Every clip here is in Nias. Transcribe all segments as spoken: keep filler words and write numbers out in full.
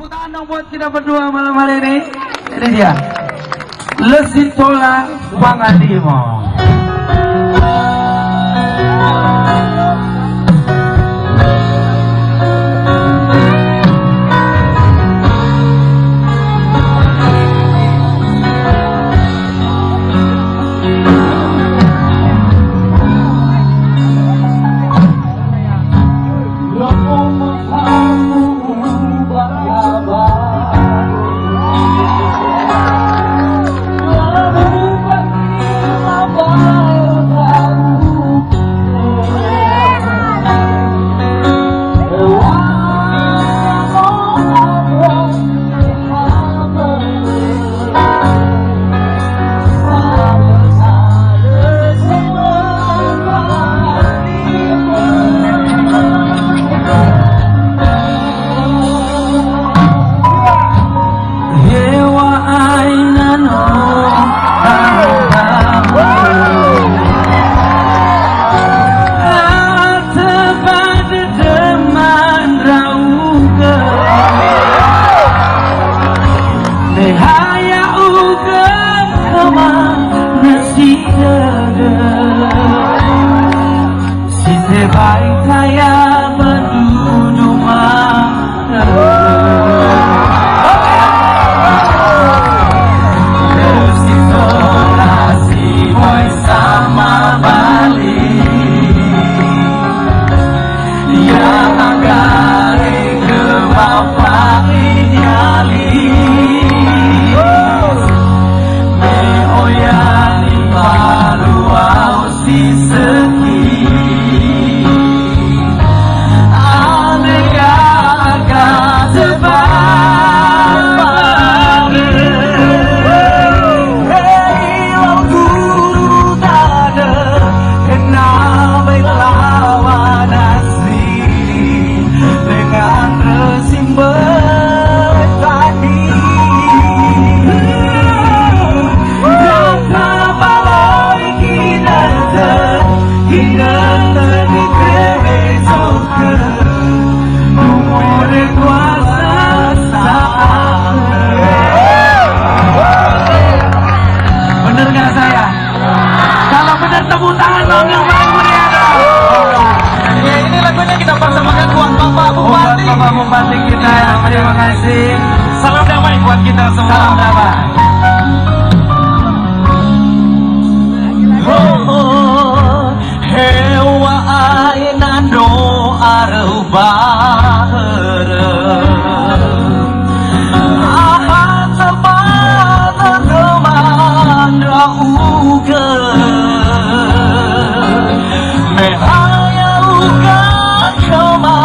Tanah buat kita berdua malam hari ini. Ini dia. Lesi Tola Pangadimo. Tebadedema ndra'ugö, me ha ya'ugö khöma nösi dödö, si tebai taya ba dunuma. Bener nggak saya? Kalau benar, tepuk tangan dong yang paling meriah dong. Oke, ini lagunya kita persembahkan buat Bapak Bupati. Buat Bapak Bupati kita, terima kasih. Salam damai buat kita semua. Salam damai. Ho, ho, heŵa'ae na no aröu ba hörö. Aha tebadedema ndra'ugö, me ha ya'ugö khöma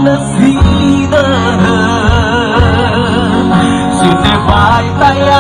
nösi dödö, si tebai taya